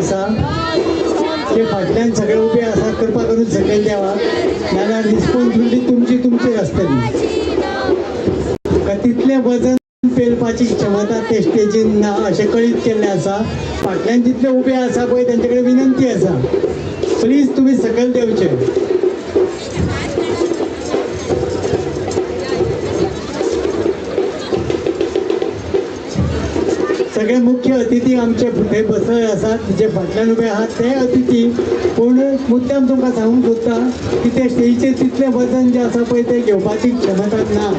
आसा ते फाटल्यान सगळे उबे आसा, कृपा करून सकयल देवा, नाल्यार रिस्पॉन्सिबिलिटी तुमची तुमचेर आसतली. तितलें वजन पेलपाची क्षमता ते स्टेजीन ना अशें कळीत केल्लें आसा. फाटल्यान जितले उबे आसा पळय तेंचे कडेन विनंती आसा, प्लीज तुमी सकयल देवचे. सगळे मुख्य अतिथी आमचे थंय बसले आसात, जे फाटल्यान उबे आहात ते अतिथी. पूण मुद्दाम तुमकां सांगूंक सोदता की ते स्टेजीचेर तितलें वजन जें आसा पळय तें घेवपाची क्षमता ना.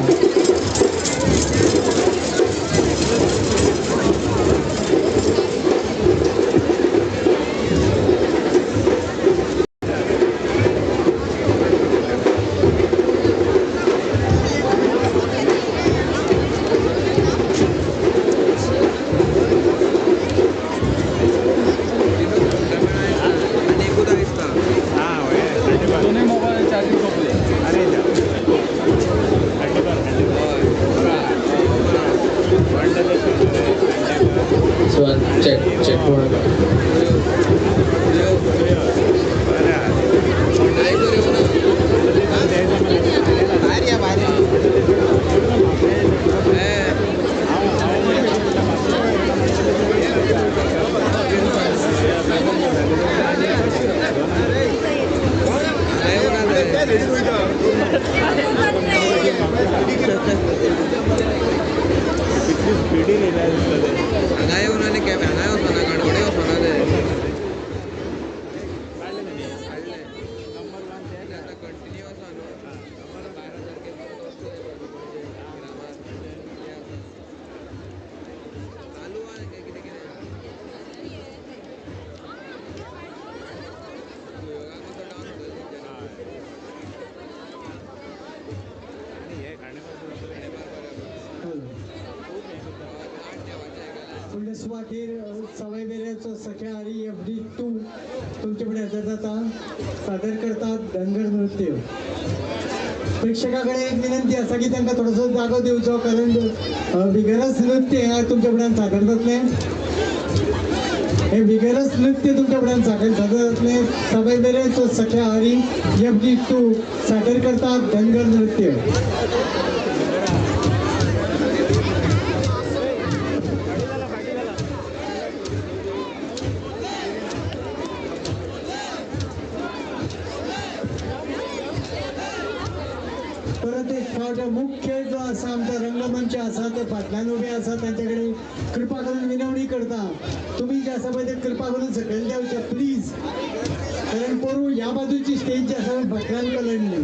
Check, check one. सुवातीर सवयवेऱ्याचो सख्या हरी FD2 तुमचे फुडें हजर जाता, सादर करतात धनगर नृत्य. प्रेक्षकाकडे एक विनंती आसा की तांकां थोडोसो जागो दिवचो, कारण बिगरस नृत्य हें तुमच्या फुड्यान सादर जातलें. हे बिगरस नृत्य तुमच्या फुड्यान सादर जातलें. सवयवेऱ्याचो सख्या हरी FD2 सादर करतात धनगर नृत्य. परत एक फावट मुख्य जो आसा आमचो रंगमंच आसा ते फाटल्यान उबे आसा तांचे कडेन कृपा करून विनवणी करता, तुमी जे आसा पळय ते कृपा करून सकयल देंवचे प्लीज, कारण पोरूं ह्या बाजूची स्टेज जी आसा फाटल्यान कलंडली.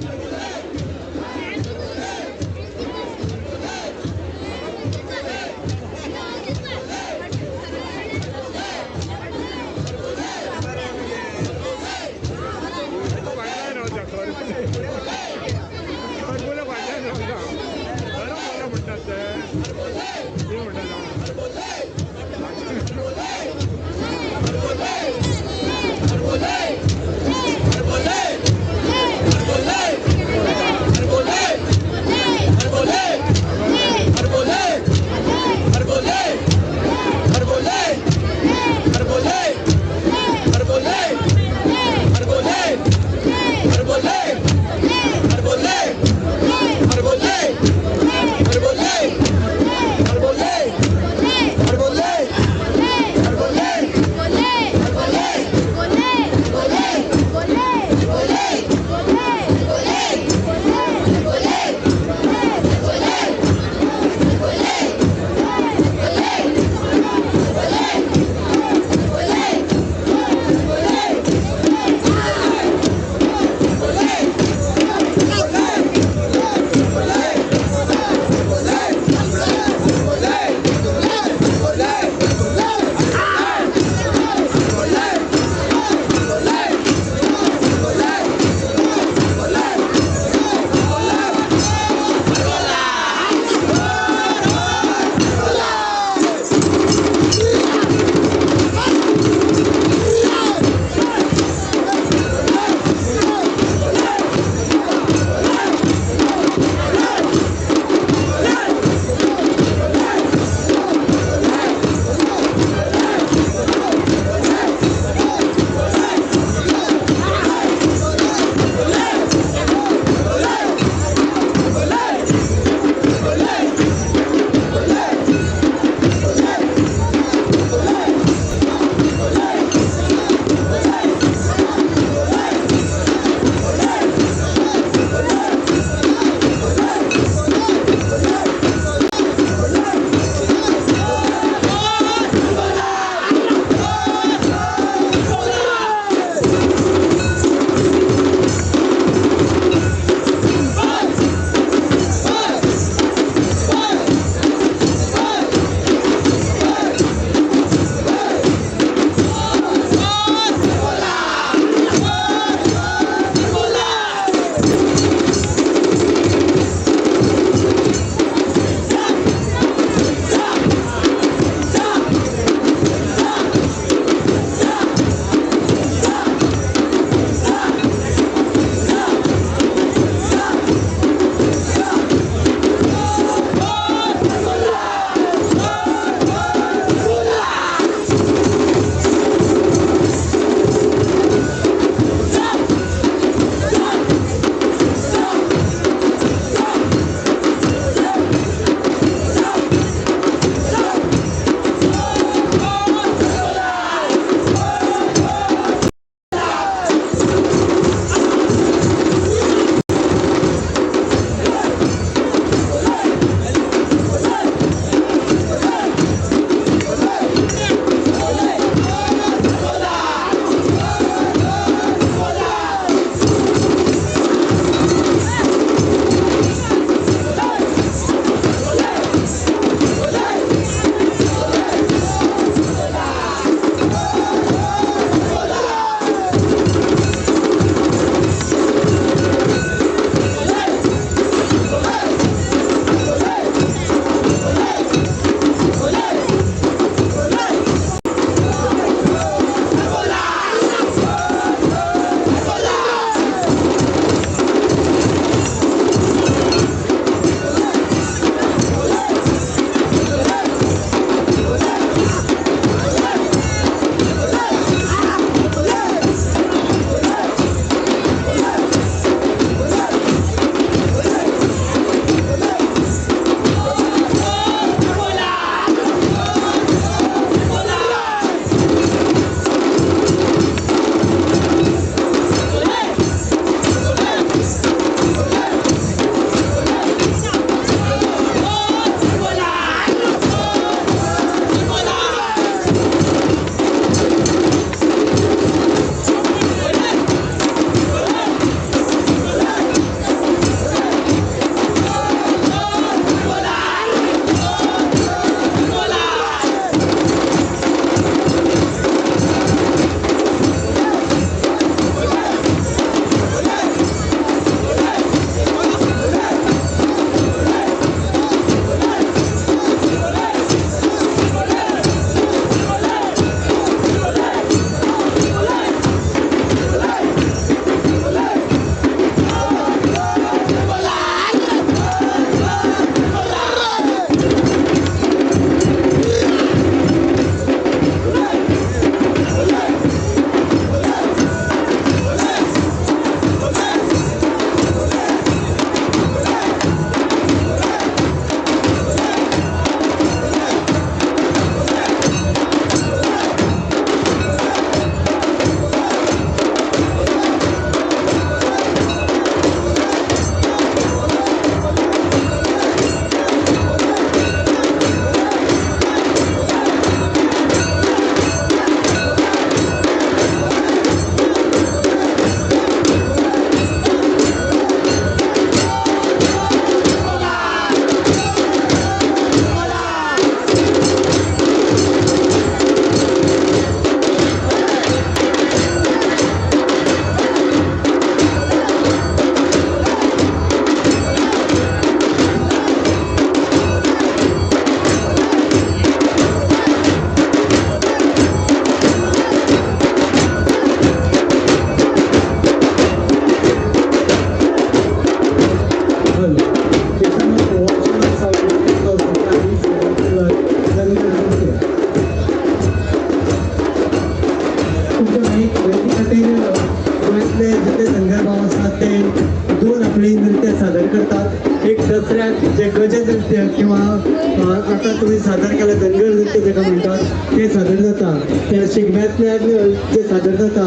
आपली नृत्य सादर करतात. एक दसऱ्याक जे गज नृत्य किंवा आता तुम्ही सादर केलं धनगर नृत्य जाका म्हणटात ते सादर जाता. त्या शिगम्यांतल्यान जे सादर जाता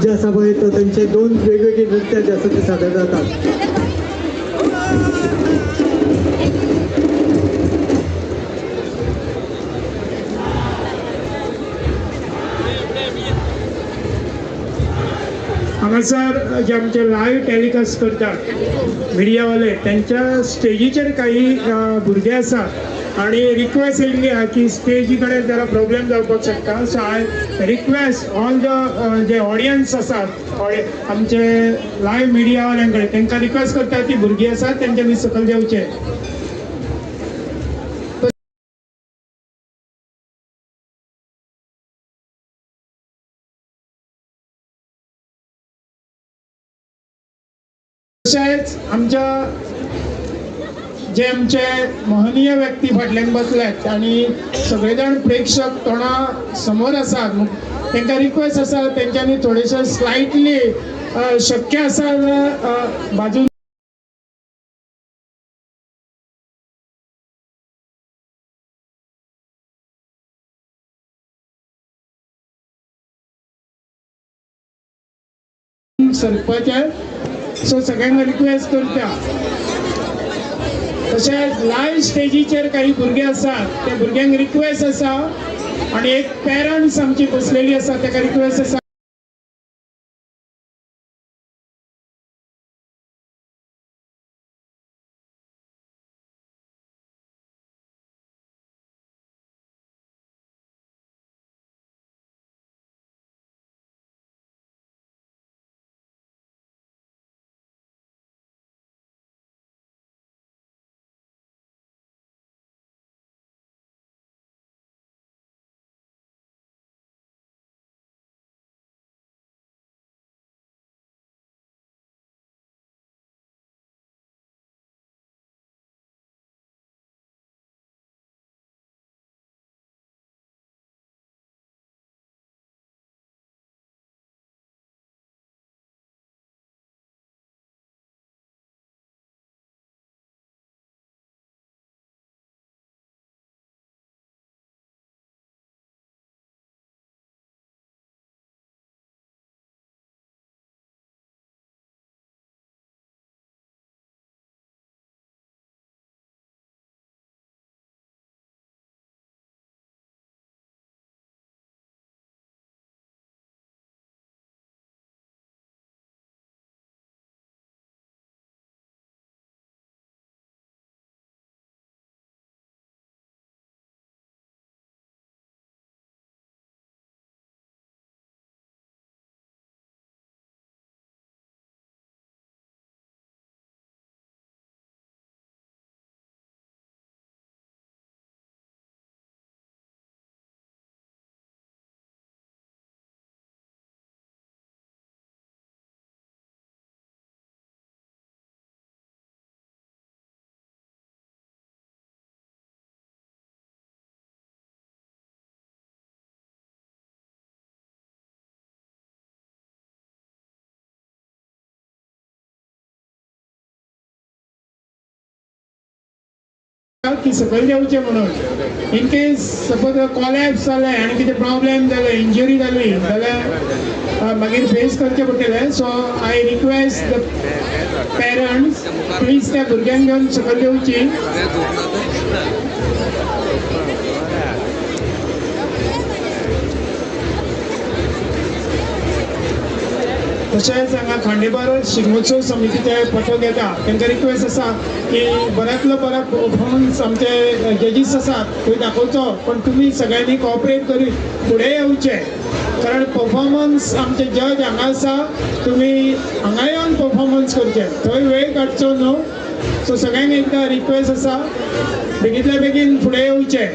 जे आसा पळय तो तेंचे दोन वेगवेगळे नृत्य जे आसा ते सादर जातात. हांगासर जे आमचे लायव्ह टेलिकास्ट करतात मिडियावाले त्यांच्या स्टेजीचेर काही भुरगे आसात आणि रिक्वेस्ट येयल्ली आहा की स्टेजी कडेन जरा प्रॉब्लेम जावपाक शकता. So I request all the J audience आसात आमचे लायव्ह मिडियावाल्यां कडेन तांकां रिक्वेस्ट करता ती भुरगीं आसात तेंच्यांनी सकयल देंवचें. तशेंच आमच्या जे आमचे महनीय व्यक्ती फाटल्यान बसल्यात आनी सगळे जाण प्रेक्षक तोंडा समोर आसात तांकां रिक्वेस्ट आसा तेंच्यांनी थोडेशे स्लायटली शक्य आसा जाल्यार बाजून सरपाचें. सो सगळ्यांक रिक्वेस्ट करता. तशेंच लायव्ह स्टेजीचेर काही भुरगे आसात त्या भुरग्यांक रिक्वेस्ट आसा आनी एक पेरंट्स आमची बसलेली आसा ताका रिक्वेस्ट आसा की सकयल देंवचें म्हणून. इन केस सपोज कॉलॅप्स जालें आनी कितें प्रॉब्लेम जालें इंजरी जाली जाल्यार मागीर फेस करचें पडटलें. So I request the parents please त्या भुरग्यांक घेवन सकयल देंवची. तशेंच हांगा खांडेपार शिगमोत्सव समितीचे पथक येता तांकां रिक्वेस्ट आसा की बऱ्यांतलो बरो परफॉर्मन्स आमचे जजीस आसात थंय दाखोवचो, पण तुमी सगळ्यांनी कॉपरेट करीत फुडें येवचें कारण परफॉर्मन्स आमचे जज हांगा आसा तुमी हांगा येवन परफॉर्मन्स करचे, थंय वेळ काडचो न्हू. सो सगळ्यांक एकदां रिक्वेस्ट आसा बेगींतल्या बेगीन फुडें येवचें.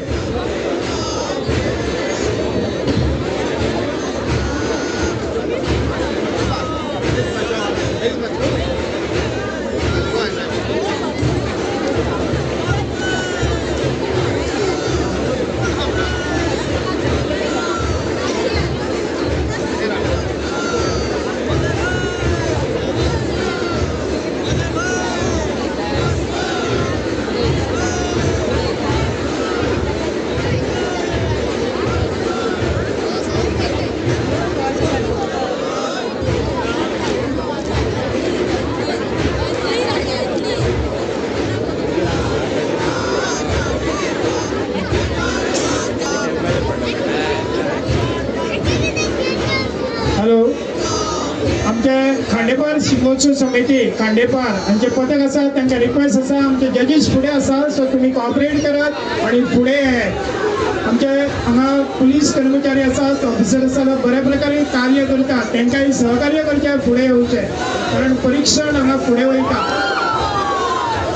आमचे खांडेपार शिगमोत्सव समिती खांडेपार हांचे पथक आसा, तांकां रिक्वेस्ट आसा, आमचे जजीस फुडें आसा, सो तुमी कॉपरेट करात आनी फुडें येयात. आमचे हांगा पुलीस कर्मचारी आसात, ऑफिसर आसात, बऱ्या प्रकारे कार्य करतात, तांकांय सहकार्य करचें, फुडें येवचें, कारण परिक्षण हांगा फुडें वयता.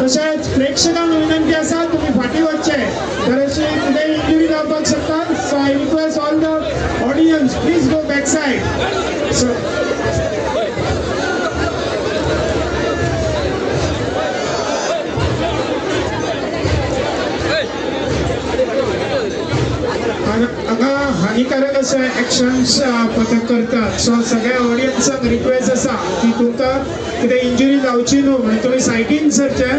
तशेंच प्रेक्षकांक विनंती आसा, तुमी फाटीं वचचें, तर अशी कितेंय इंजुरी जावपाक शकता. So I request all the audience, please go back side. So हांगा हानिकारक अशे एक्शन्स पथक करतात. सो सगळ्या ऑडियन्साक रिक्वेस्ट आसा की तुमकां कितें इंजुरी जावची न्हू म्हणून तुमी सायडीन सरचे.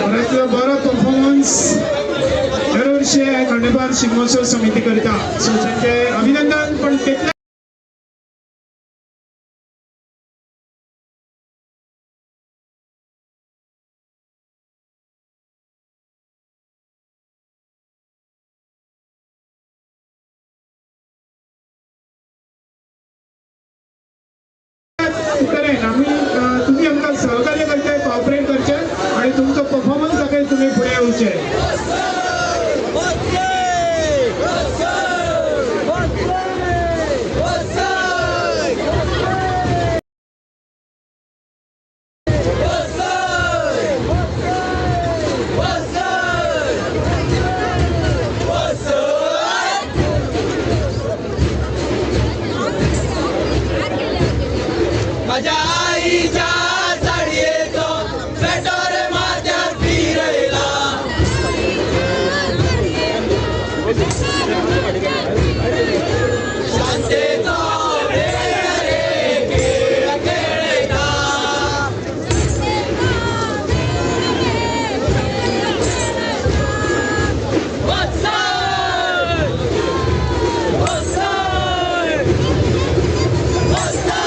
बऱ्यांतलो बरो परफॉर्मन्स दरवर्षी खांडेपार शिगमोत्सव समिती करता, सो तांचें अभिनंदन. पण तितलें तरेन आमी तुमी आमकां सहकार्य करचे, कॉपरेट करचे आनी तुमचो परफॉर्मन्स दाखयत तुमी फुडें येवचे. माझ्या आईच्या साडयेचो पेटोर माथ्यार फिरयला. शांतेचो वेळ रे खेळ खेळयता. वत्सल वत्सल वत्सल.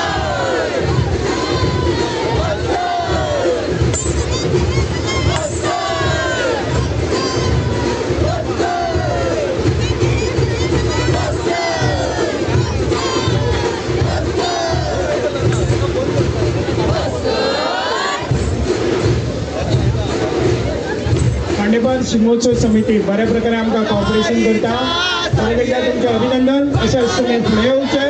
खांडेपार शिगमोत्सव समिती बऱ्या प्रकारे आमकां कॉपरेशन करता, परत एकदा तुमचें अभिनंदन. अशेंच तुमी फुडें येवचें,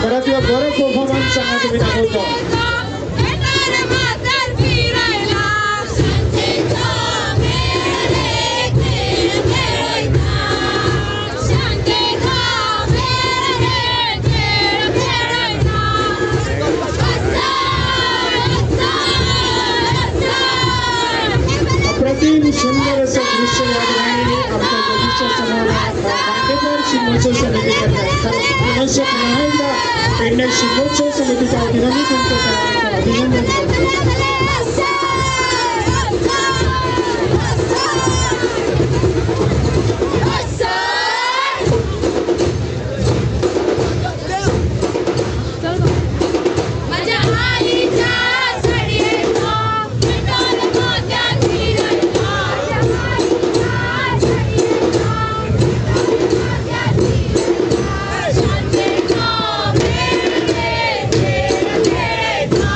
बऱ्यांतलो बरो परफॉर्मन्स हांगा तुमी दाखोवचो. अप्रतिम सुंदर असं दृश्य या ठिकाणी आमच्या जजीसच्या समोर खांडेपार शिगमोत्सव समिती करतात. पुनश्च पुन्हा एकदा पेडणे शिगमोत्सव समितीच्या वतीनं मी तुमचं सर्वांचं अभिनंदन करतो. माझ्या आईच्या साडयेचो पेटोर माथ्यार फिरयला. माझ्या आईच्या साडयेचो पेटोर माथ्यार फिरयला. शांतेचो वेळ रे खेळ खेळयता.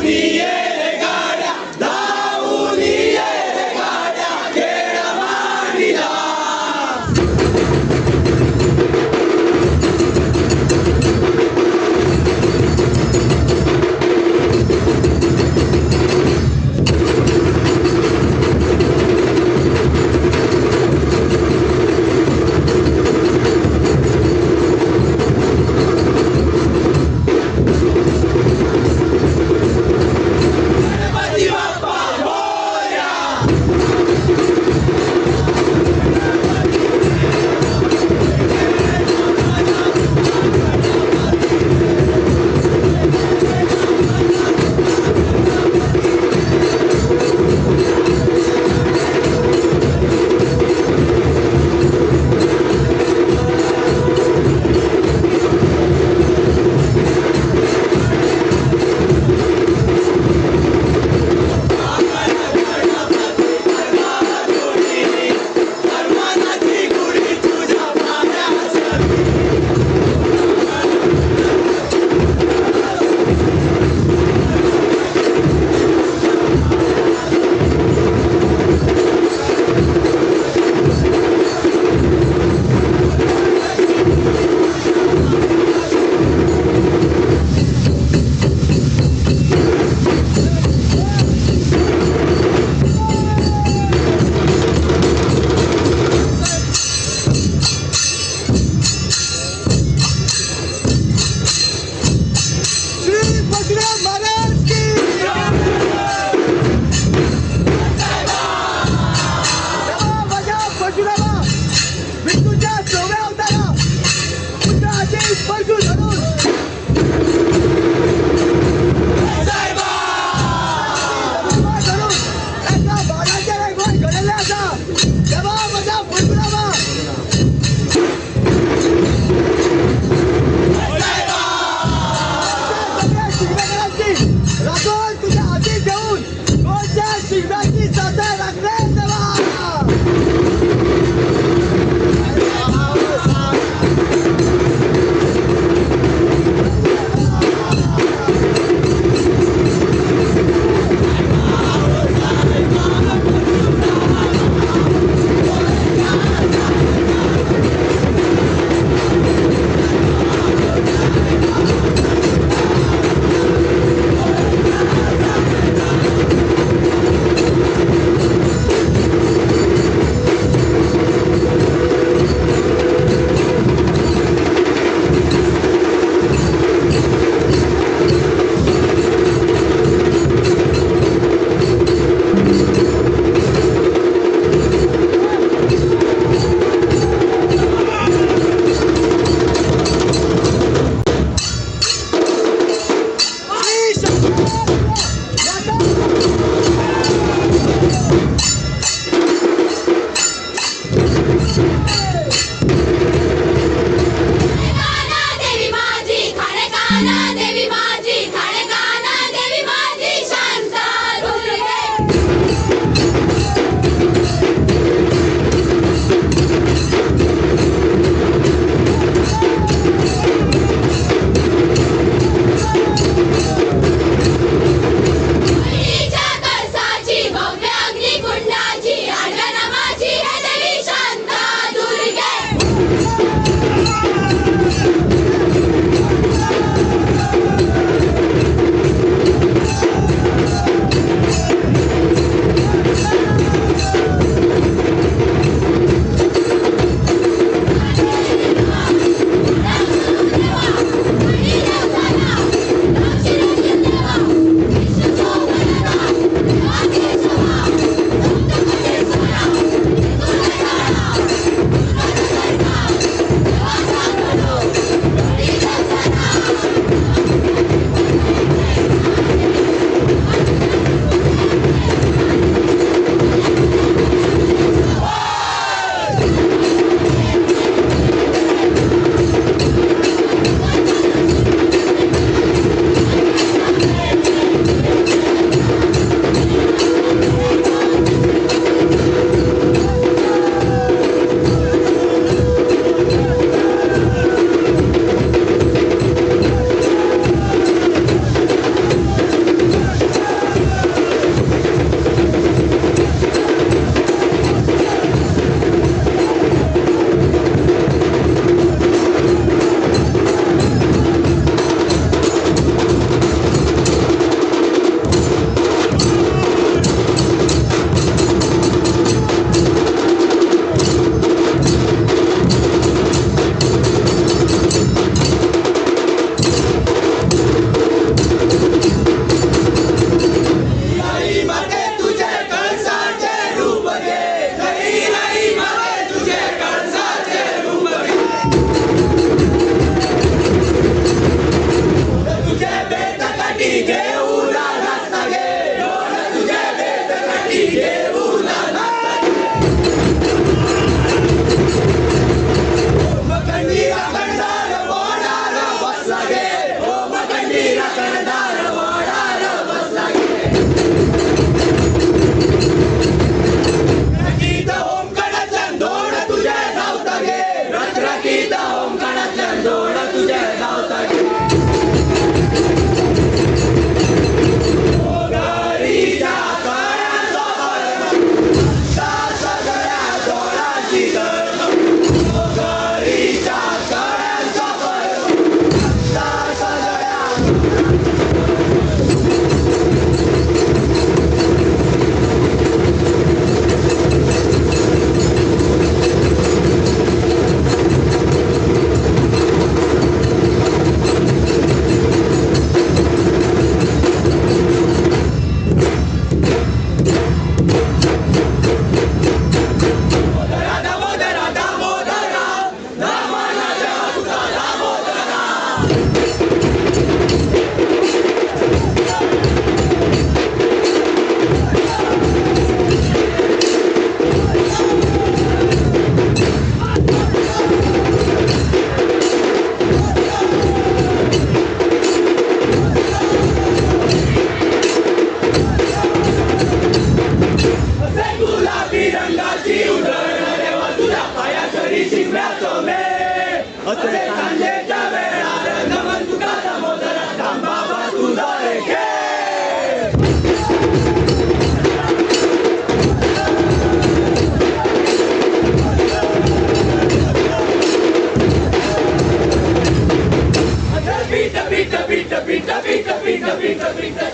ये रे गाड्या, धावून ये रे गाड्या, खेळ मांडीला.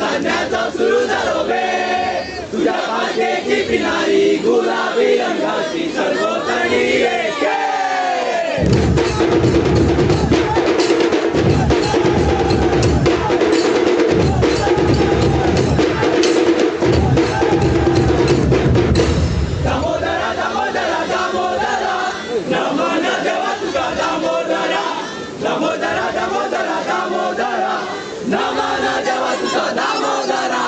चांदण्याचो सुरू जालो भेट तुझ्या पालखेची पिनारी गुलाबी रंगाची सरभोवतणी एक दामोदरा दामोदरा दामोदरा नमन देवा तुका दामोदरा दामोदरा दामोदरा दामोदरा नमन देवा तुका दामोदरा.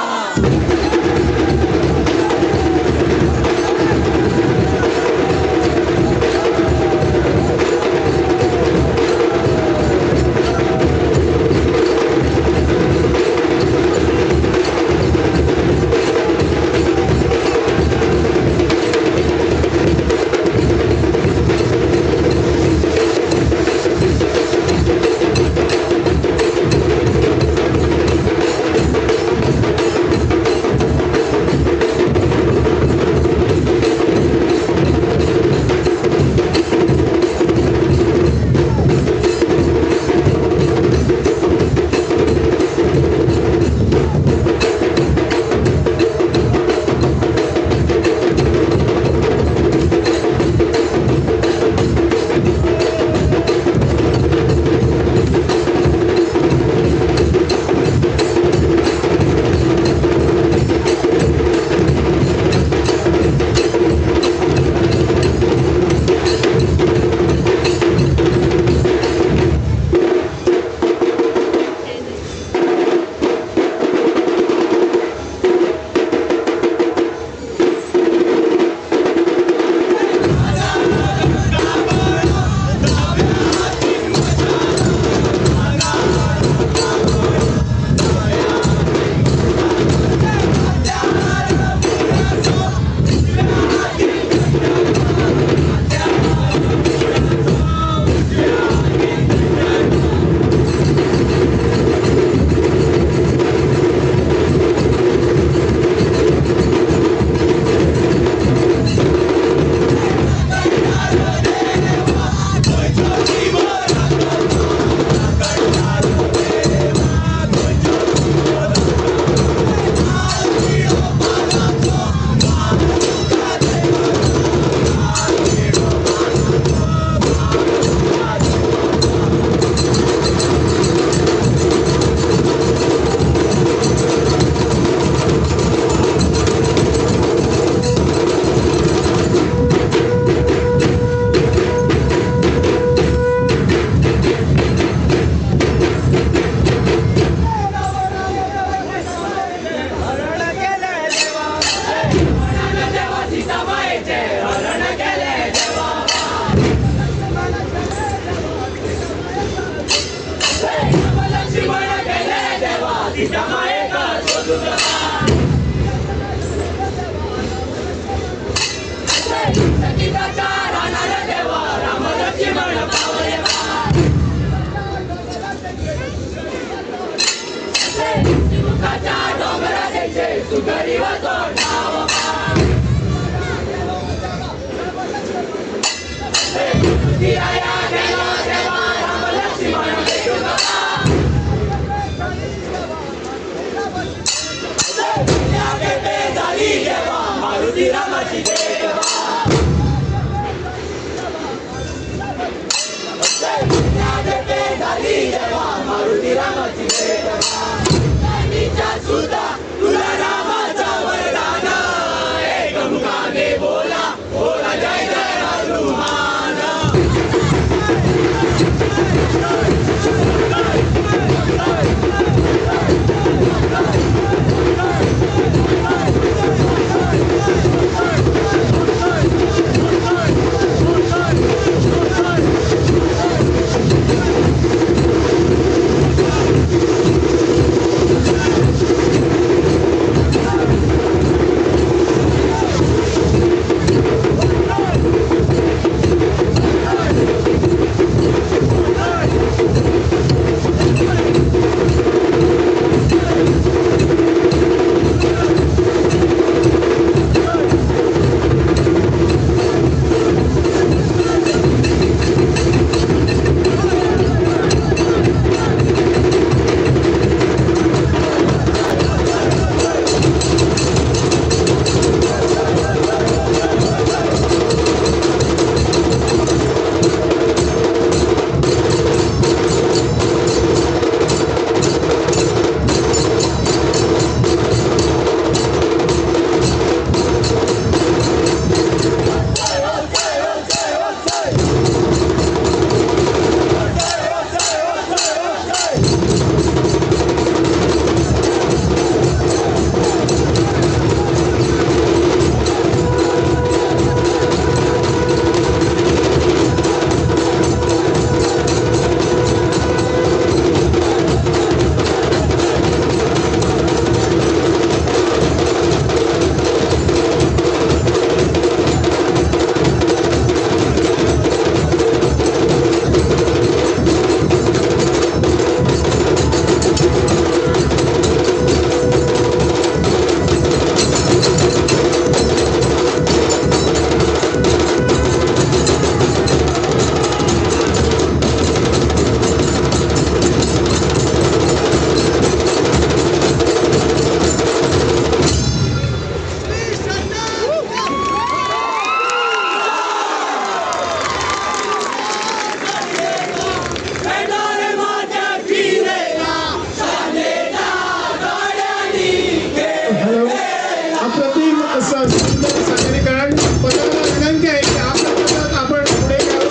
असं सुंदर सादरीकरण. पथकाला विनंती आहे की आपलं पथक आपण पुढे घ्यावं.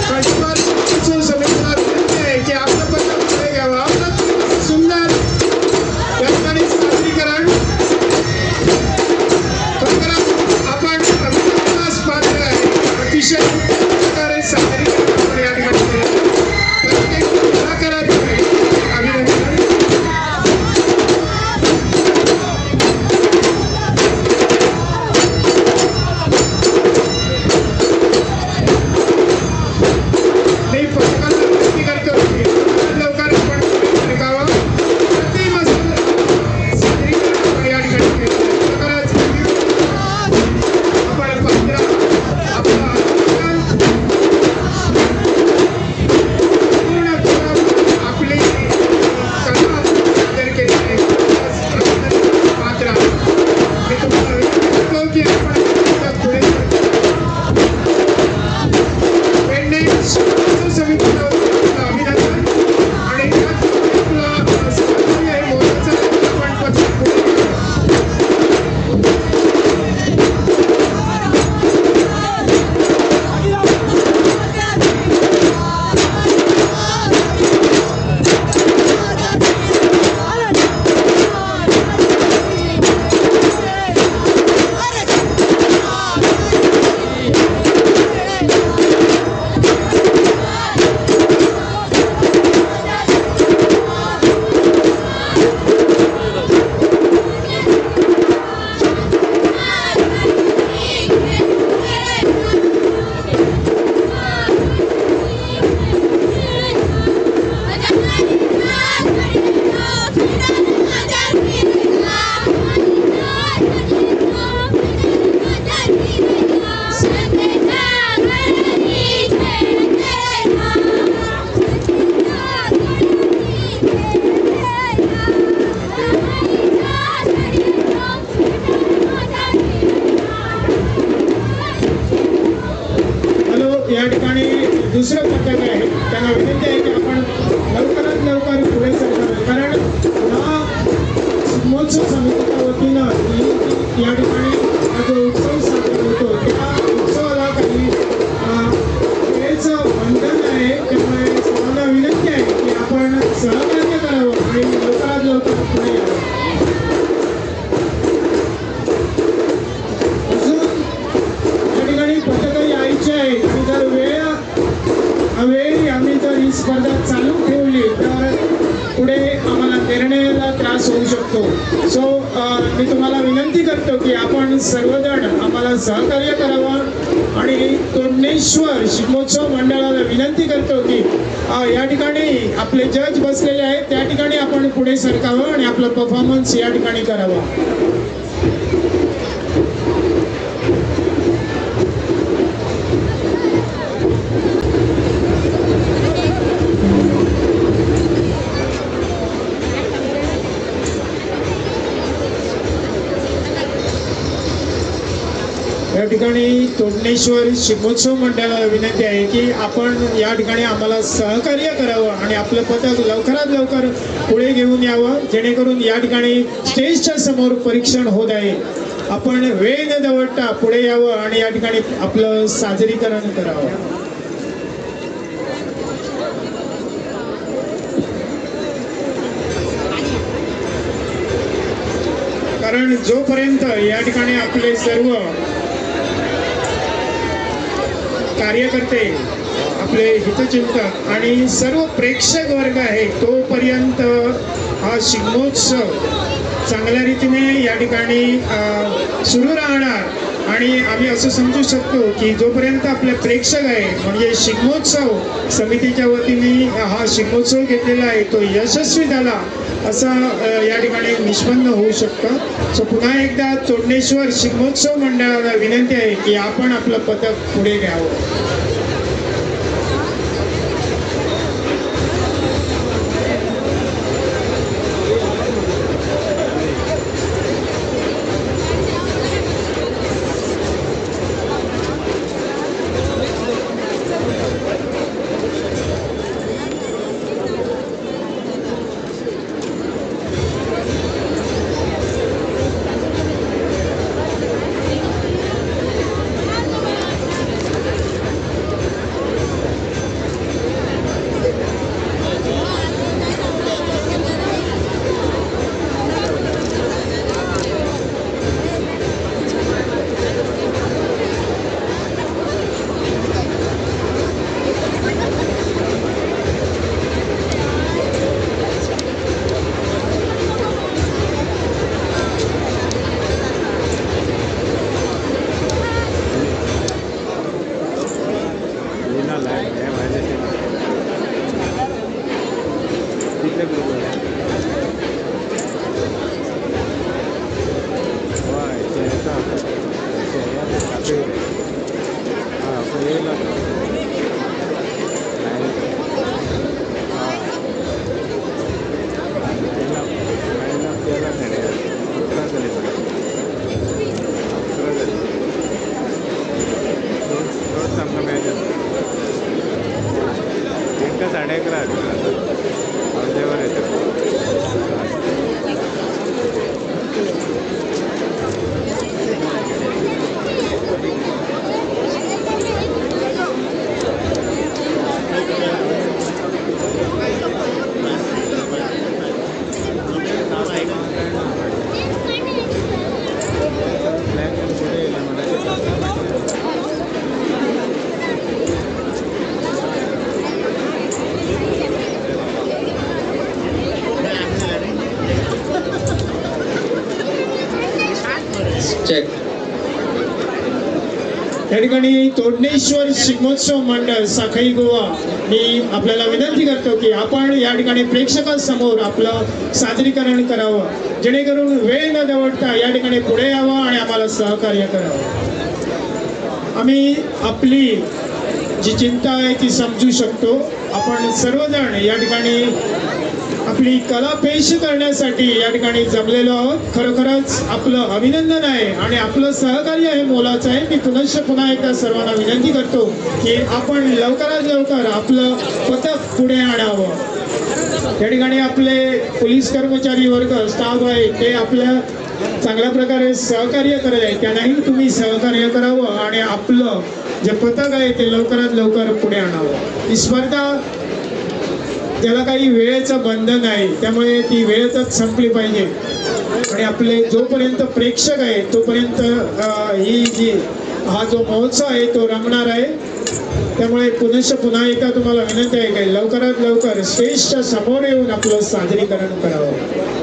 खांडेपार शिगमोत्सव समितीला विनंती आहे की आपलं पथक पुढे घ्यावं. आपलं सुंदर या ठिकाणी सादरीकरण. खरोखरच आपण अभिनंदनास पात्र आहे. अतिशय उत्तम प्रकारे सादरीकरण आपण या ठिकाणी केलं. प्रत्येक कलाकाराचे अभिनंदन. मी पथकाला विनंती करतो की लवकर आपण पुढे सरकावं. अतिम असं सादरीकरण आपण या ठिकाणी केलं. खरोखरच आपण पात्र आपला पूर्ण आपली कला आपण सादर केली आहे. पात्र मी तुम्हाला विनंती करतो की आपण पुढे सरकावं. पेडणे शिगमोत्सव समितीच्या वतीने अभिनंदन आणि त्याचप्रमाणे आपला सहकार्य आहे मोलाचं आहे. आपण पथक पुढे घ्यावं. हॅलो, या ठिकाणी दुसरं पथक आहे, त्यांना विनंती आहे की आपण लवकरात लवकर पुढे सरकावे. कारण हा शिगमोत्सव समितीच्या वतीनं या ठिकाणी हा जो उत्सव साजरा होतो त्या उत्सवाला काही वेळेचं बंधन आहे. त्यामुळे सर्वांना विनंती आहे की आपण सहकार्य करावं आणि लवकरात लवकर पुढे यावं. अजून या ठिकाणी पथकही यायचे आहे आणि जर वेळ आम्ही जर ही स्पर्धा चालू ठेवली तर पुढे आम्हाला निर्णयाला त्रास होऊ शकतो. सो मी तुम्हाला विनंती करतो की आपण सर्वजण आम्हाला सहकार्य करावं आणि तोडणेश्वर शिगमोत्सव मंडळाला विनंती करतो की या ठिकाणी आपले जज बसलेले आहेत त्या ठिकाणी आपण पुढे सरकावं आणि आपलं परफॉर्मन्स या ठिकाणी करावा. या ठिकाणी तोडणेश्वर शिगमोत्सव मंडळाला विनंती आहे की आपण या ठिकाणी आम्हाला सहकार्य करावं आणि आपलं पथक लवकरात लवकर पुढे घेऊन यावं, जेणेकरून या ठिकाणी स्टेजच्या समोर परीक्षण होत आहे. आपण वेळ न दवडता पुढे यावं आणि या ठिकाणी आपलं सादरीकरण करावं. कारण जोपर्यंत या ठिकाणी आपले सर्व कार्यकर्ते, आपले हितचिंतक आणि सर्व प्रेक्षक वर्ग आहे तोपर्यंत हा शिगमोत्सव चांगल्या रीतीने या ठिकाणी सुरू राहणार. आणि आम्ही असं समजू शकतो की जोपर्यंत आपले प्रेक्षक आहे म्हणजे शिगमोत्सव समितीच्या वतीने हा शिगमोत्सव घेतलेला आहे तो यशस्वी झाला असं या ठिकाणी निष्पन्न होऊ शकतं. सो पुन्हा एकदा तोडणेश्वर शिगमोत्सव मंडळाला विनंती आहे की आपण आपलं पथक पुढे घ्यावं. या ठिकाणी तोडणेश्वर शिगमोत्सव मंडळ साखळी गोवा मी आपल्याला विनंती करतो की आपण या ठिकाणी प्रेक्षकांसमोर आपलं सादरीकरण करावं, जेणेकरून वेळ न दवडता या ठिकाणी पुढे यावं आणि आम्हाला सहकार्य करावं। आम्ही आपली जी चिंता आहे ती समजू शकतो। आपण सर्वजण या ठिकाणी आपली कला पेश करण्यासाठी या ठिकाणी जमलेलो आहोत। खरोखरच आपलं अभिनंदन आहे आणि आपलं सहकार्य हे मोलाचं आहे। मी पुनश्च पुन्हा एकदा सर्वांना विनंती करतो की आपण लवकरात लवकर आपलं पथक पुढे आणावं। या ठिकाणी आपले पोलीस कर्मचारी वर्ग स्टाफ आहे ते आपल्या चांगल्या प्रकारे सहकार्य करत आहे, त्यांनाही तुम्ही सहकार्य करावं आणि आपलं जे पथक आहे ते लवकरात लवकर पुढे आणावं। ही स्पर्धा त्याला काही वेळेचं बंधन आहे, त्यामुळे ती वेळेतच संपली पाहिजे आणि आपले जोपर्यंत प्रेक्षक आहे तोपर्यंत ही जी हा जो महोत्सव आहे तो रंगणार आहे। त्यामुळे पुनश्च पुन्हा एकदा तुम्हाला विनंती आहे की लवकरात लवकर स्टेजच्या समोर येऊन आपलं सादरीकरण करावं।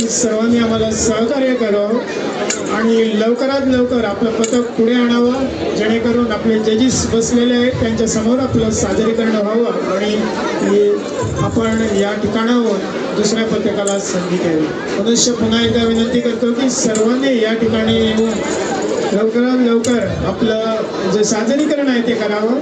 सर्वांनी आम्हाला सहकार्य करावं आणि लवकरात लवकर आपलं पथक पुढे आणावं, जेणेकरून आपले जजेस बसलेले आहेत त्यांच्यासमोर आपलं सादरीकरण व्हावं आणि आपण या ठिकाणाहून दुसऱ्या पथकाला संधी द्यावी। मनुष्य पुन्हा एकदा विनंती करतो की सर्वांनी या ठिकाणी येऊन लवकरात लवकर आपलं जे सादरीकरण आहे ते करावं।